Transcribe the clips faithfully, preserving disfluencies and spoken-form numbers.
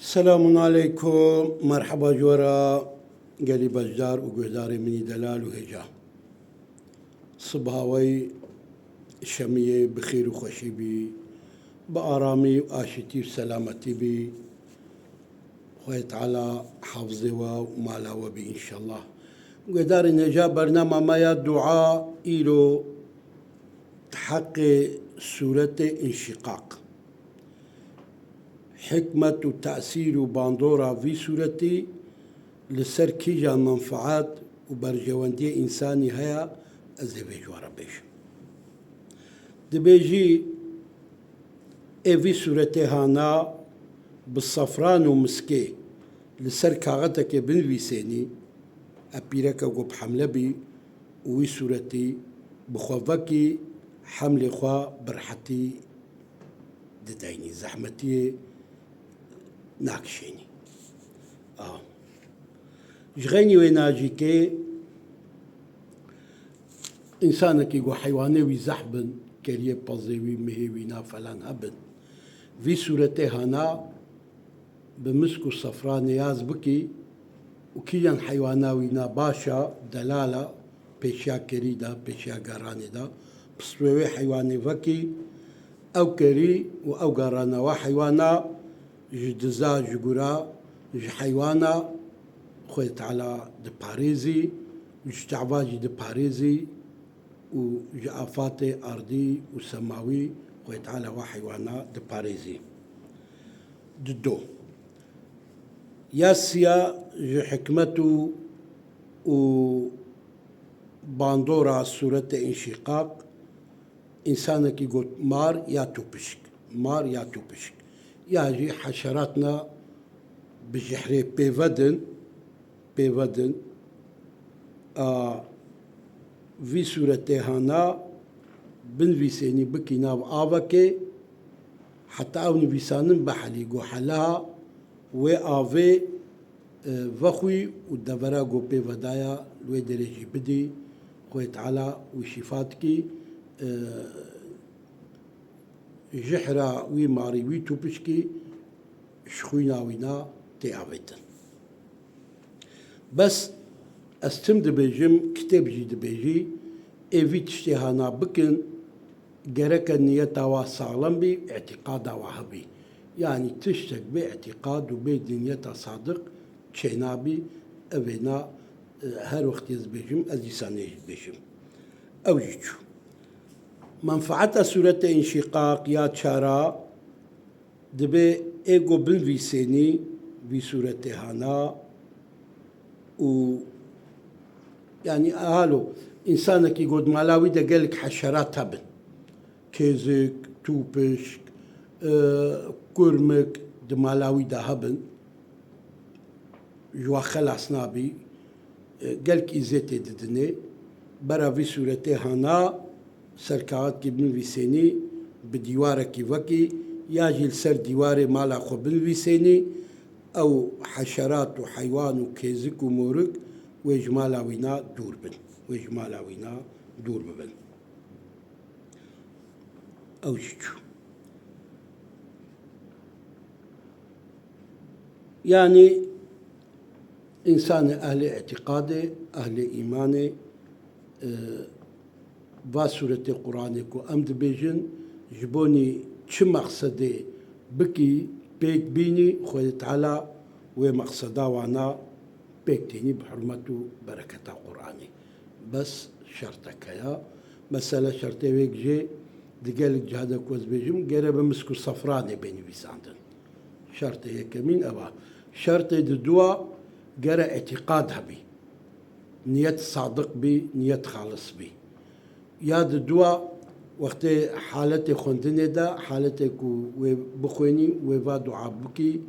Selamun aleykum, merheba ji we re gelî beşdar û guhdarê min î delal û hêja. Sibaha wey şemiyê bi xêr û xweşî bî, bi aramî û aşîtî û selametî bî. Xwedê Teala hafizê we û mala we bî înşellah. Guhdarên hêja, bernama me ya dua îro di heqê sûretê Înşîqaq. Hikmet û tesîr û bandora vî sûretî li ser kîjan menfaet û berjewendiyê însanî heye, ez ê vê ji we re bêjim. Dibêjî, ê vî sûretê hana bi sefran û miskê li ser kaxetekê binivîsênî, ev pîreke ku bi hemle bî û wî sûretî bi xwe vekî hemlê xwe bi rehetî dideynî, zehmetiyê nakişênî. A. Ji xeynî wê najîkê, însanekî ku heywanê wî zehf bin, keriyê pezê wî, mihê wî na falan hebin, vî sûretê hana bi misk û sefranê yaz bikî û kîjan heywana wî na baş a, delal a, pêşiya kerî de, pêşiya garanê de, pistûyê wê heywanê vekî, ew kerî û ew garana wa heywana ji diza, ji gura, ji heywana Xwedê Teala diparêzî, ji çava jî diparêzî û ji afatê ardî û semawî Xwedê Teala wa heywana diparêzî. Dido. Ya siya ji hikmet û, û bandora sûretê Înşîqaq, însanekî got mar ya tûpişk, mar ya tûpişk. Ya jî heşeratna bi jihrê pê vedin, pê vedin, a, vî sûretê hana binivîsênî bikî nav avekê, heta ew nivîsanin bihelî, got heleha wê avê, e, vexwî û devera ku pê vedaya li wê derê jî bidî, Xwedê Teala wî şîfa dikî, e, jihra wî marî, wî tûpişkî ji xwîna wîna tê avêtin. Bes ez tim dibêjim, kitêb jî dibêjî, ê vî tiştê hana bikin, gereke niyeta wa saxlem bî, îtîqada wa hebî. Yanî tiştek bê îtîqad û bê niyeta sadiq çênabî, evêna, e, her wextî ez dibêjim, ez dîsanê jî dibêjim. Ew jî çû. Menfaeta sûretê Înşîqaq ya çara, dibê ê ku binivîsênî vî sûretê hana û, yanî, halo, însanekî ku di mala wî de gelek heşerat hebin. Kêzik, tûpişk, e, kurmik di mala wî de hebin. Ji wa xelas nabî, e, gelek îzêtê didinê. Bera vî sûretê hana ser kaxetkî binivîsênî, bi dîwarekî vekî, ya jî li ser dîwarê mala xwe binivîsênî, ew heşerat û heywan û kêzik û morik wê ji mala wîna dûr bin, wê ji mala wîna dûr bibin. Ew jî çû. Yanî, însanê ehlê îtîqadê, ehlê îmanê, e, va sûretê Quranê ku em dibêjin, ji bonî çi mexsedê bikî, pêk bînî, Xwedê Teala wê mexseda wana pêk tînî bi hurmet û bereketa Quranê. Bes şertek heye. Mesela şertê wê jê di gelek ciha de ku ez bêjim, gere bi misk û sefranê bê nivîsandin. Şertê yekemîn ev a. Şertê didua gere îtîqad hebî. Niyet sadiq bî, niyet xalis bî. Ya didua wextê haletê xwendinê de, haletê ku wê bixwênî, wê va dua bikî,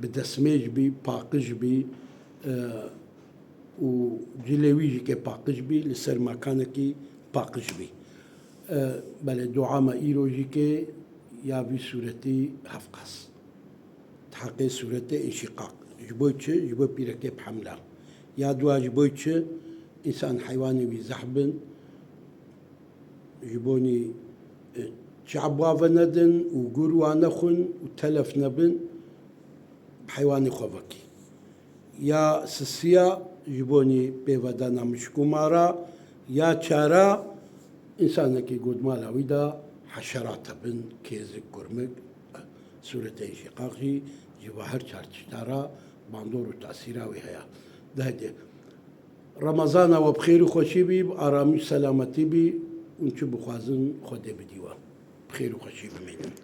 bi destmêj bî, paqij bî, e, û cilê wî jî ke paqij bî, li ser mekanekî paqij bî. E, belê, dua me îro jî ke ya vî sûretî hevqas. Di heqê sûretê Înşîqaq. Ji bo çi? Ji bo pîrekê bi hemla. Ya dua ji bo çi? Însan heywanê wî zehf bin, ji bonî, e, çav wa venedin û gur wa nexwin û telef nebin. heywanê xwe vekî. Ya sisiya ji bonî pêvedana mişk û mara, ya çara, însanekî ku di mala wî de heşerat hebin, kêzik, kurmik, sûreteyê şîqaq jî, ji va her çar tişta re bandor û tesîra wî heye. De hede Remezana we bi xêr û xweşî bî, bi aramî û selametî bî, û çi bixwazin Xwedê bidî we. Bi xêr û xweşî bimînin.